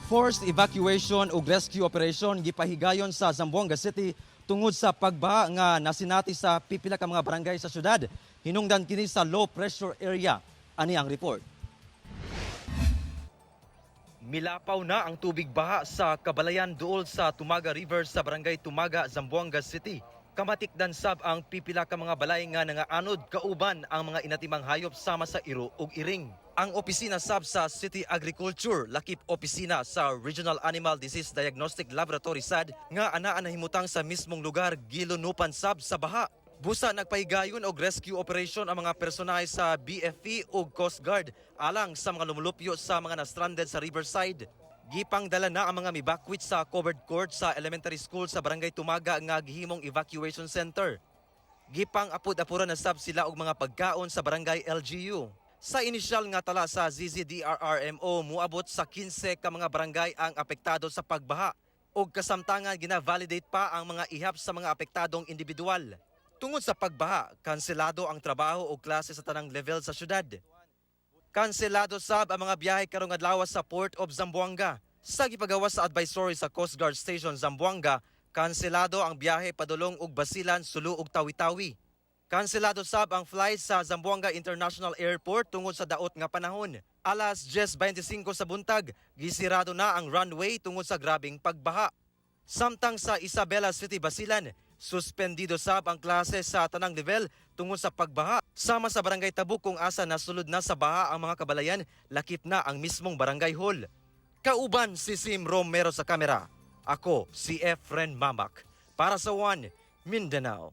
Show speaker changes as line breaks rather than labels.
Forced evacuation ug rescue operation gipahigayon sa Zamboanga City tungod sa pagbaha nga nasinati sa pipila ka mga barangay sa syudad. Hinungdan kini sa low pressure area. Ani ang report. Milapaw na ang tubig baha sa Kabalayan duol sa Tumaga River sa Barangay Tumaga, Zamboanga City. Kamatikdan sab ang pipila ka mga balay nga nangaanod kauban ang mga inatimang hayop sama sa iro ug iring. Ang opisina sab sa City Agriculture, lakip opisina sa Regional Animal Disease Diagnostic Laboratory SAD nga anaa nahimutang sa mismong lugar, gilunupan sab sa baha. Busa nagpahigayon og rescue operation ang mga personahe sa BFP ug Coast Guard alang sa mga lumulupyo sa mga na-stranded sa riverside. Gipangdala na ang mga mibakwit sa covered court sa elementary school sa Barangay Tumaga nga gihimong evacuation center. Gipang apud-apura na sab sila og mga pagkaon sa barangay LGU. Sa inisyal nga tala sa ZZDRRMO, muabot sa 15 ka mga barangay ang apektado sa pagbaha ug kasamtangan gina-validate pa ang mga ihap sa mga apektadong individual. Tungod sa pagbaha, kanselado ang trabaho o klase sa tanang level sa syudad. Kanselado sab ang mga biyahe karong adlaw sa Port of Zamboanga. Sa gipagawas sa advisory sa Coast Guard Station Zamboanga, kanselado ang biyahe padulong og Basilan, Sulu ug Tawi-Tawi. Kanselado sab ang flight sa Zamboanga International Airport tungod sa daot nga panahon. Alas 10:25 sa buntag, gisirado na ang runway tungod sa grabeng pagbaha. Samtang sa Isabela City, Basilan, suspendido sab ang klase sa tanang level tungod sa pagbaha. Sama sa Barangay Tabuk kung asa nasulod na sa baha ang mga kabalayan, lakip na ang mismong barangay hall. Kauban si Sim Romero sa kamera. Ako si Efren Mamak para sa One Mindanao.